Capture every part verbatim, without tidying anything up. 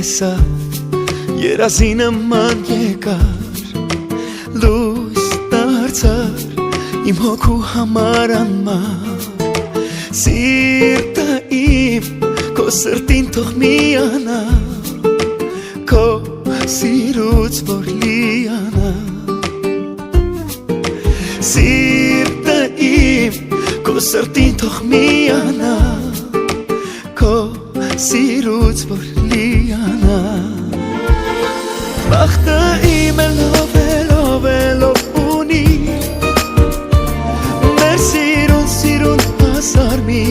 Սա երազինը ման եկար, լույս դարձար իմ հոգու համար անմար։ Սիրտը իմ քո սրտին թող միանա, քո սիրուց որ լիանա։ Սիրտը իմ քո սրտին թող միանա, քո սիրուց որ լիանա։ Բախտը իմ էլ ով էլ, ով էլ ով ունի, մեր սիրուն, սիրուն հազար մի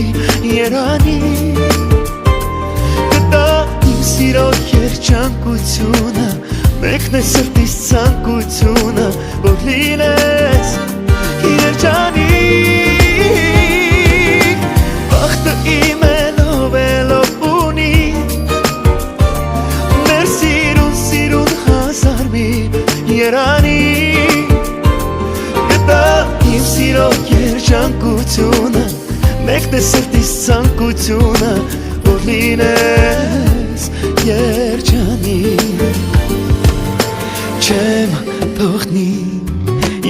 երանի։ Կտա իմ սիրո երջանկությունը, մեկն է սրտիս ցանկությունը, որ լինես երջանիկ։ Բախտը իմ էլ ով էլ ով ունի, մեր սիրուն, սիրուն հազար մի երանի։ Կտա իմ սիրո երջանկությունը, մեկն է սրտիս ցանկությունը, որ լինես երջանիկ։ Չեմ թողնի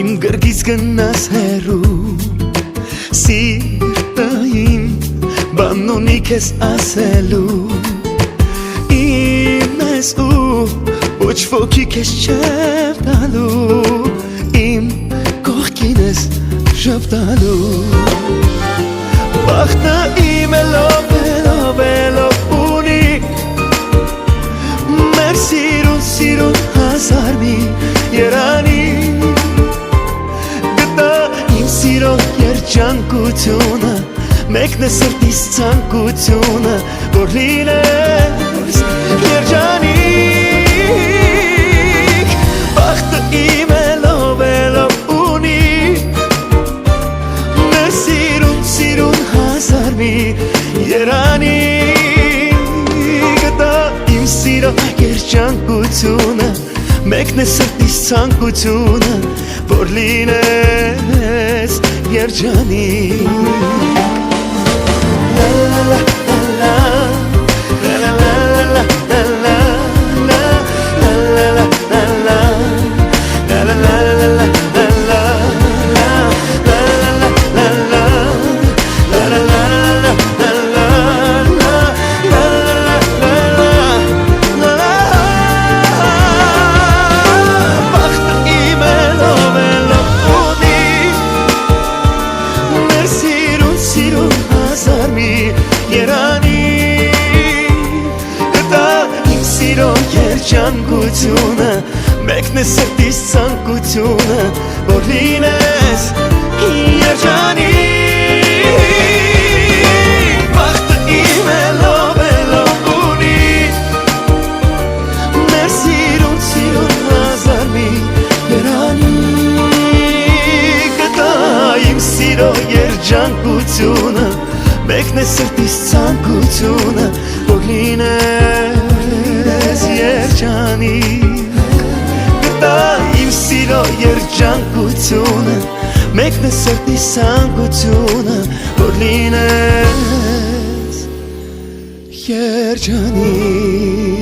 իմ գրկից գնաս հեռու, սիրտը իմ բան ունի քեզ ասելու։ Իմ ես ու ոչ ոքի քեզ չեմ տալու, իմ կողքին ես ժպտալու։ Բախտը իմ էլ ով էլ, ով էլ ով ունի, մեր սիրուն, սիրուն հազար մի երանի։ Կտա իմ սիրո երջանկությունը, մեկն է սրտիս ցանկությունը, որ լինես երջանիկ։ Բախտը իմ էլ ով էլ ով ունի, մեր սիրուն, սիրուն հազար մի երանի։ Կտա իմ սիրո երջանկությունը, մեկն է սրտիս ցանկությունը, որ լինես երջանիկ։ Բախտը իմ էլ ով էլ ով ունի, մեր սիրուն, սիրուն հազար մի երանի։ Կտա իմ սիրո երջանկությունը, մեկն է սրտիս ցանկությունը, որ լինես երջանիկ։ Բախտը իմ էլ ով էլ ով ունի, մեր սիրուն, սիրուն հազար մի երանի։ Կտա իմ սիրո երջանկությունը, մեկն է սրտիս ցանկությունը, որ լինես երջանիկ։ Կտա իմ սիրո երջանկությունը, մեկն է սրտիս ցանկությունը, որ լինես երջանիկ։